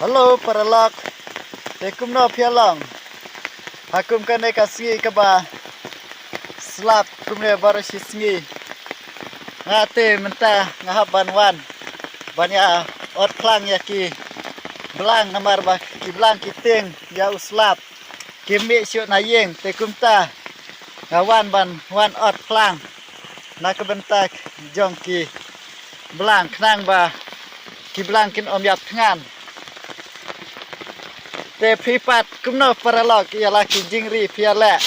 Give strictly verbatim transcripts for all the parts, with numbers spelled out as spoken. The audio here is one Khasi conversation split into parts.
Hello paralok. Te kumno phi ïa long? Ha kum kane ka sngi kaba slap kumne baroh shi sngi. Nga te mynta nga hap ban wan ban ïa ot phlang ïa ki blang namar ba ki blang ki tieng ïa u slap. Ki mih shuh na ïing te kumta nga wan ban wan ot phlang na ka bynta jong ki blang khnang ba ki blang kin ym ïap thngan. Te phi pat kumno paralok ïa la ki jingri phi ïa leh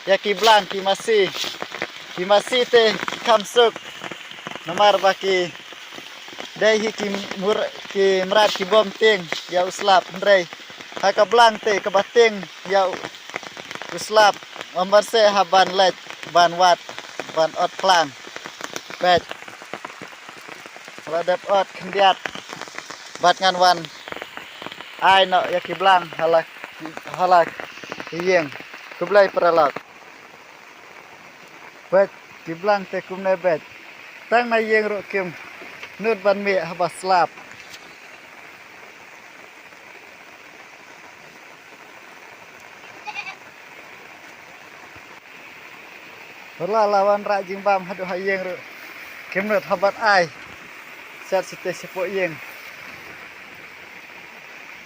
ïa ki blang ki masi. Ki masi te ki kham suk namar ba ki dei hi ki mur ki mrad ki bym tieng ïa u slap hynrei ha ka blang te kaba tieng ïa u slap. Ym ban seh hap ban leit ban wad ban ot phlang. Peit. Ka la dep ot khyndiat bad ngan wan ai noh ïa ki blang ha la ki, ha la ki ïing. Khublei paralok. Peit ki blang te kumne peit. Tang na ïing ruh kim nud ban mih haba slap. Haba la wan rah jingbam haduh ha ïing ruh kim nud hap ban ai shet shatei shapoh ïing.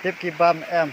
Tip ki bam em.